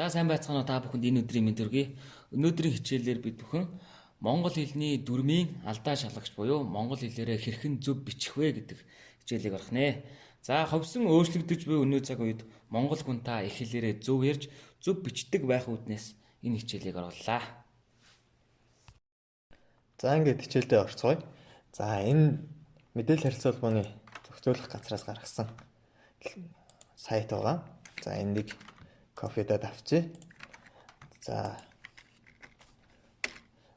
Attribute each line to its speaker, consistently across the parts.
Speaker 1: За, сайн байцгаана уу, та бүхэнд энэ өдрийн мэнд хүргэе. Өнөөдрийн хичээлээр бид бүхэн монгол хэлний дүрмийн алдаа шалгагч буюу монгол хэлээрээ хэрхэн зөв бичих вэ гэдэг хичээлийг орох нэ. За, ховсон өөрчлөгдөж буй өнөө цаг үед монгол хүн та их хэлээрээ зөв ярьж, зөв бичдэг байх үүднээс энэ хичээлийг орууллаа.
Speaker 2: За, ингээд хичээлдээ орцгоё. За, энэ мэдээлэл харилцаа холбооны зохицуулах газраас гаргасан сайт байгаа. За, энийг copy-даад авчи. За,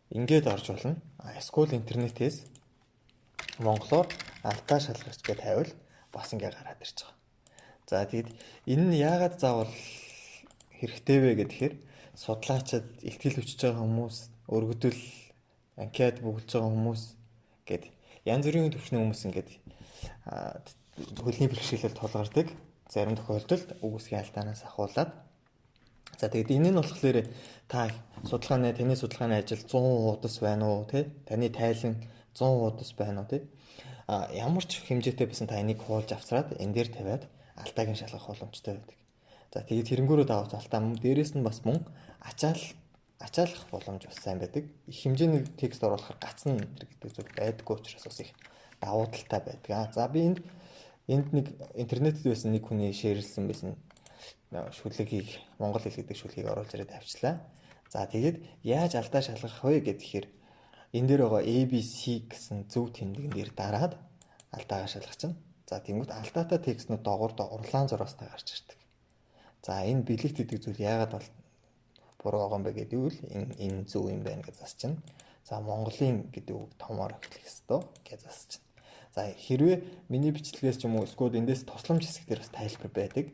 Speaker 2: ингээд орж болно. Эсвэл интернетээс монголоор алдаа шалгагч гэж тавил бас ингээ гараад ирж байгаа. За, тэгэд энэ нь яагаад заавал хэрэгтэй вэ гэхээр судлаачид, илтгэл өчөж байгаа хүмүүс, өргөдөл, анкет бөглөж байгаа хүмүүс гээд янз бүрийн төвшний хүмүүс ингээд хөлний бэрхшээлээр тулгардаг. Зарим тохиолдолд үг үсгийн алдаанаас ахуулаад. За, тэгээд энэ нь болохоор та судалгааны, таны судалгааны ажил 100 хуудас байна уу, те, таны тайлан 100 хуудас байна уу, те, а ямар ч хэмжээтэй байсан та энийг хуулж авчраад энэ дээр тавиад алдааг нь шалгах боломжтой байдаг. За, тэгээд хэрэггүүрээ давж алдаа мөн дээрэс нь бас мөн ачаалах боломж бас сайн байдаг. Их хэмжээний текст оруулахаар гацна гэдэг зүйл байдаггүй учраас бас их давуу талтай байдаг. За, би энд нэг интернетэд байсан нэг хүний share-лсэн байсан шүлэгийг, монгол хэл гэдэг шүлгийг оруулж ирээд авчлаа. За, тэгээд яаж алдаа шалгах вэ гэхээр энэ дээр байгаа ABC гэсэн зөв тэмдэгэн дээр дараад алдаагаа шалгах чинь. За, тэнгүүт алдаатай текстнүүд доогуур урлаан зураастай гарч ирдэг. За, энэ бэлэгт гэдэг зүйл яагаад бол буруу байгаа юм бэ гэдэг үл энэ зөв юм байна гэж засчихна. За, Монголын гэдэг үг томоор эхлэх ёстой гэж засчихна. За, хэрвээ миний бичлэгээс ч юм уу эсвэл эндээс тусламж хэсэг дээр бас тайлбар байдаг.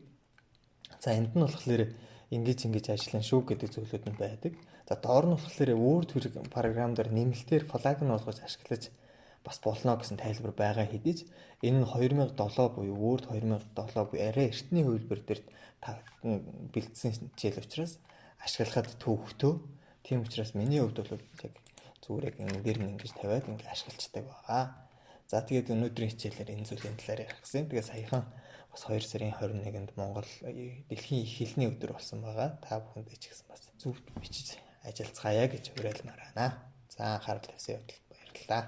Speaker 2: За, энд нь болохоор ингэж ингэж ажиллана шүү гэдэг зүйлүүд нь байдаг. За, доор нь болохоор Word програм дээр нэмэлтээр flag нь болгож ашиглаж бас болно гэсэн тайлбар байгаа хэдий ч энэ нь 2007 буюу Word 2007 буюу арай эртний хувилбар дээр бэлдсэн хичээл учраас ашиглахад төвөгтэй. Тийм учраас миний хувьд бол яг зүгээр яг энэ дээр нь ингэж тавиад ингэ ашиглаждаг байгаа. За, тэгээд өнөөдрийн хичээлээр энэ зүйлийн талаар ярих гэсэн. Тэгээд саяхан бас 2 сарын 21-нд Монгол дэлхийн их хэлний өдөр болсон байгаа. Та бүхэндээ ч гэсэн бас зөв бичиж ажиллацгаая гэж уриалмаар байна. За, анхаарал тавьсан явдалд баярлалаа.